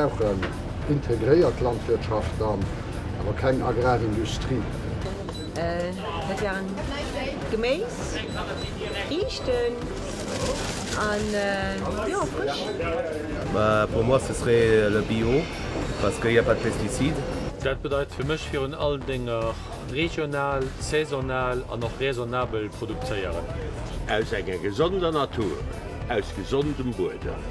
brauchen integréiert Landwirtschaft dann, awer keng Agrarindustrie. Dat waren Geméis, Friichten an jo frësch. Bah pour moi ce serait le bio parce qu'il y a pas de pesticides. Dat bedeit fir mech virun allen Dénger regional, saisonal an och raisonnabel produzéieren. Aus enger gesonder Natur, aus gesondem Buedem.